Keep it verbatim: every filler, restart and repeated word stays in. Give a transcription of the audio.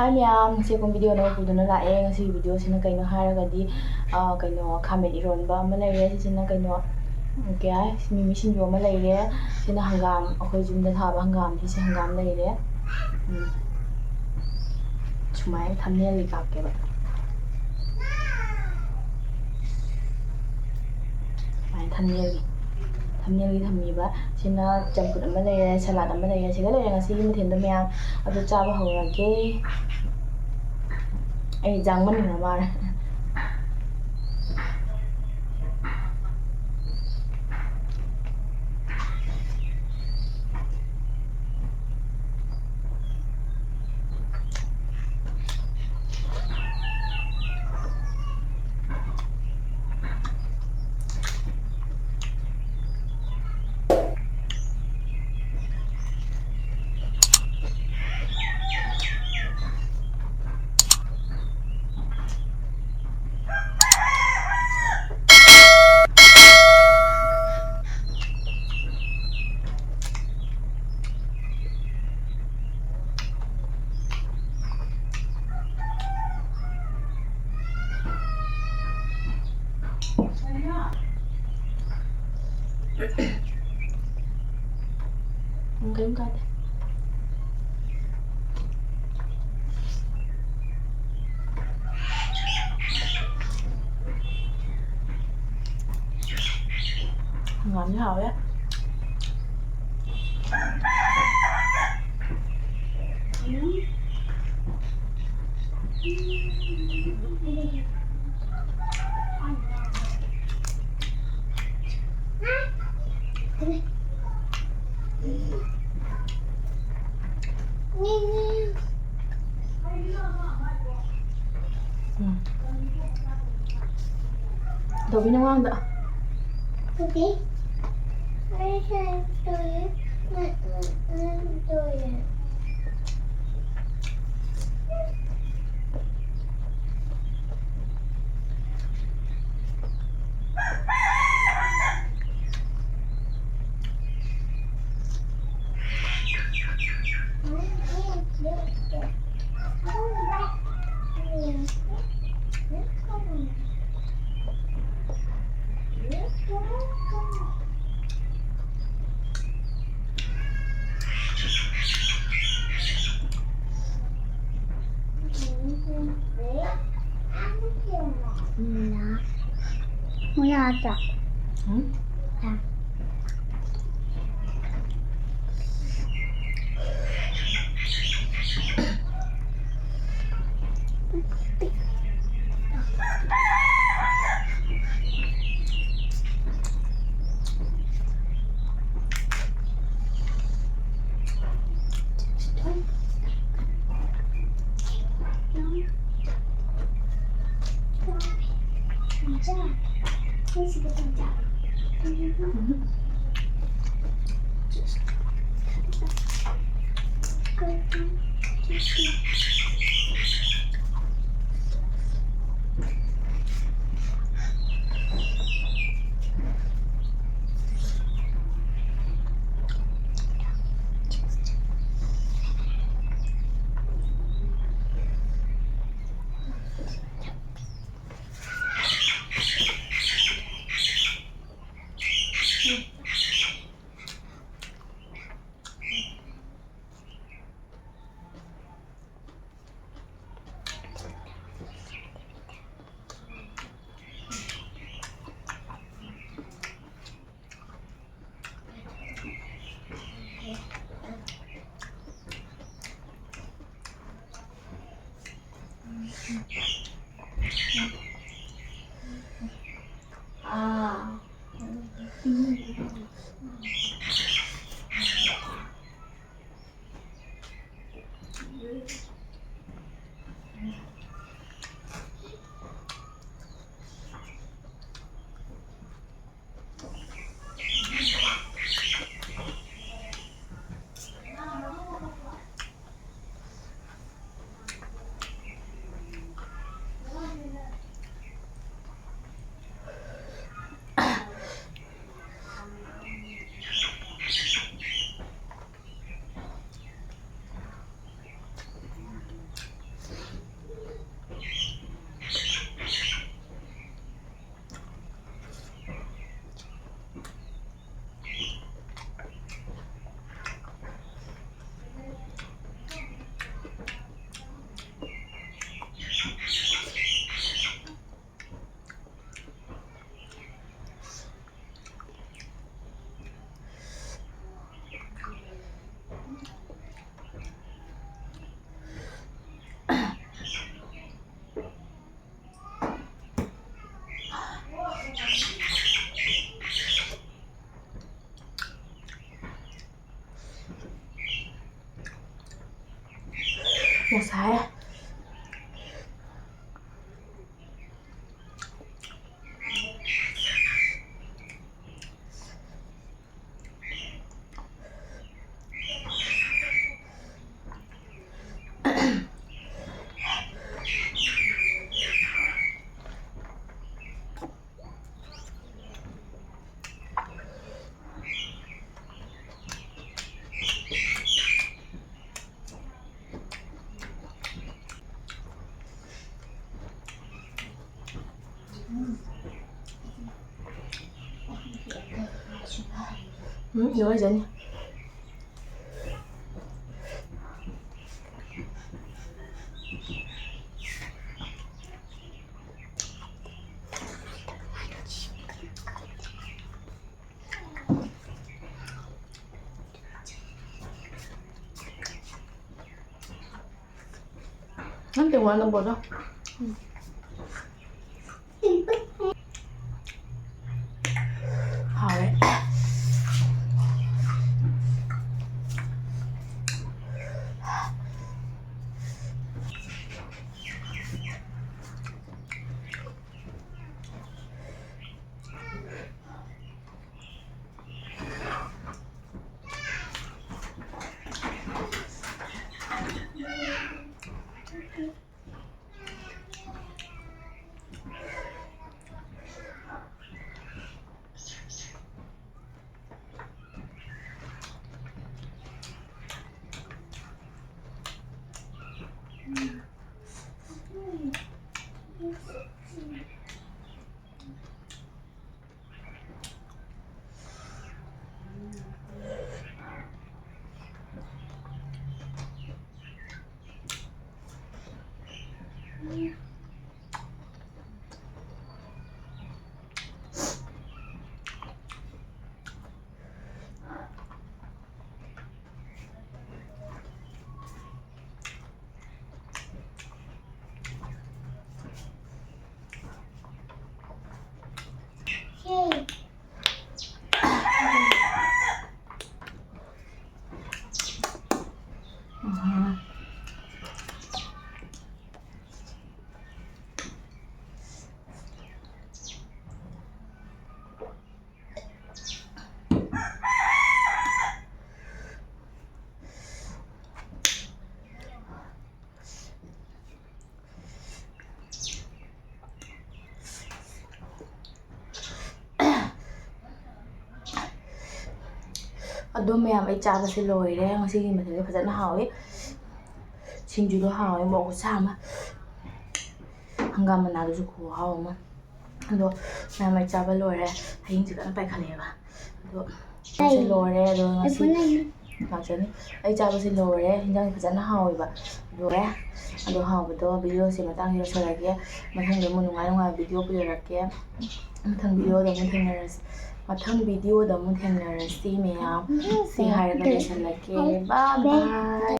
ꯍꯥꯏ ꯃꯌꯥꯝ, ꯉꯁꯤ ꯑꯩꯈꯣꯏ ꯚꯤꯗꯤꯑꯣ ꯑꯅꯧꯕ ꯄꯨꯗꯨꯅ ꯂꯥꯛꯑꯦ꯫ ꯉꯁꯤꯒꯤ ꯚꯤꯗꯤꯑꯣꯁꯤꯅ ꯀꯩꯅꯣ ꯍꯥꯏꯔꯒꯗꯤ, ꯑ, ꯀꯩꯅꯣ, ꯈꯥꯃꯦꯟ ꯏꯔꯣꯟꯕ ꯑꯃ ꯂꯩꯔꯦ꯫ ꯁꯤꯁꯤꯅ ꯀꯩꯅꯣ, ꯎꯝ, ꯀꯩ ꯍꯥꯏ, ꯃꯤꯃꯤ ꯁꯤꯡꯖꯨ ꯑꯃ ꯂꯩꯔꯦ꯫ ꯁꯤꯅ ꯍꯪꯒꯥꯝ, ꯑꯩꯈꯣꯏ ꯌꯨꯝꯗ ꯊꯥꯕ ꯍꯪꯒꯥꯝ, ꯁꯤꯁꯦ ꯍꯪꯒꯥꯝ ꯂꯩꯔꯦ꯫ ꯎꯝ꯫ ꯁꯨꯃꯥꯏꯅ ꯊꯝꯅꯦꯜꯗꯤ ꯀꯥꯞꯀꯦꯕ꯫ ꯁꯨꯃꯥꯏꯅ ꯊꯝꯅꯦꯜꯒꯤ, ꯊꯝꯅꯦꯜꯒꯤ ꯊꯝꯕꯤꯕ꯫ ꯁꯤꯅ ꯆꯝꯐꯨꯠ ꯑꯃ ꯂꯩꯔꯦ, ꯁꯂꯥꯗ ꯑꯃ ꯂꯩꯔꯦ꯫ ꯁꯤꯒ ꯂꯩꯔꯦ ꯉꯁꯤꯒꯤ ꯃꯊꯦꯜꯗꯣ ꯃꯌꯥꯝ꯫ ꯑꯗꯨ ꯆꯥꯕ ꯍꯧꯔꯒꯦ꯫ ꯑꯩ ꯌꯦꯟꯖꯥꯡ ꯃꯅꯤꯡꯅ ꯃꯥꯔꯦ꯫ ꯎꯝ, ꯀꯩꯝ ꯀꯥꯏꯗꯦ꯫ ꯍꯪꯒꯥꯝꯗꯤ ꯍꯥꯎꯋꯦ꯫ ꯎꯝ꯫ ꯇꯧꯕꯤ ꯅꯃꯥꯡꯗ꯫ Okay. I have to, mm, mm, mm, do it. Muna ta. Hmm? Ta. ꯌꯥꯔꯦ꯫ ꯎꯝ, ꯂꯣꯏꯖꯅꯤ꯫ ꯅꯪ ꯇꯦꯡꯋꯥꯟ ꯅꯝꯕꯔꯗꯣ꯫ ꯍꯥꯎꯔꯦ꯫ ꯑꯗꯣ ꯃꯌꯥꯝ, ꯑꯩ ꯆꯥꯕꯁꯦ ꯂꯣꯏꯔꯦ꯫ ꯉꯁꯤꯒꯤ ꯃꯊꯦꯜꯁꯦ ꯐꯖꯅ ꯍꯥꯎꯋꯤ꯫ ꯁꯤꯡꯖꯨꯗꯣ ꯍꯥꯎꯋꯤ, ꯃꯣꯔꯣꯛ ꯈꯨꯁꯥ ꯑꯃ, ꯍꯪꯒꯥꯝ ꯃꯅꯥꯗꯨꯁꯨ ꯈꯨꯍꯥꯎ ꯑꯃ꯫ ꯑꯗꯣ ꯃꯌꯥꯝ, ꯑꯩ ꯆꯥꯕ ꯂꯣꯏꯔꯦ꯫ ꯍꯌꯦꯡꯁꯦ ꯀꯟꯅ ꯄꯥꯏꯈꯠꯂꯛꯑꯦꯕ꯫ ꯑꯗꯣ ꯆꯥꯕꯁꯦ ꯂꯣꯏꯔꯦ꯫ ꯑꯗꯣ ꯉꯁꯤ ꯂꯥꯛꯆꯅꯤ꯫ ꯑꯩ ꯆꯥꯕꯁꯦ ꯂꯣꯏꯔꯦ꯫ ꯍꯤꯟꯖꯥꯡꯁꯦ ꯐꯖꯅ ꯍꯥꯎꯋꯦꯕ꯫ ꯂꯣꯏꯔꯦ꯫ ꯑꯗꯣ ꯍꯥꯎꯕꯗꯣ videoꯁꯦ ꯃꯇꯥꯡꯁꯤꯗ ꯂꯣꯏꯁꯤꯜꯂꯒꯦ꯫ ꯃꯊꯪꯗ ꯑꯃꯨꯛ ꯅꯨꯡꯉꯥꯏ ꯅꯨꯡꯉꯥꯏꯕ video ꯄꯨꯖꯔꯛꯀꯦ꯫ ꯃꯊꯪ videoꯗ ꯑꯃꯨꯛ ꯊꯦꯡꯅꯔꯁꯤ꯫ ꯃꯊꯪ videoꯗ ꯑꯃꯨꯛ ꯊꯦꯡꯅꯔꯁꯤ ꯃꯌꯥꯝ꯫ ꯁꯤ ꯍꯥꯏꯔꯒ ꯂꯣꯏꯁꯤꯜꯂꯒꯦ꯫ Bye bye꯫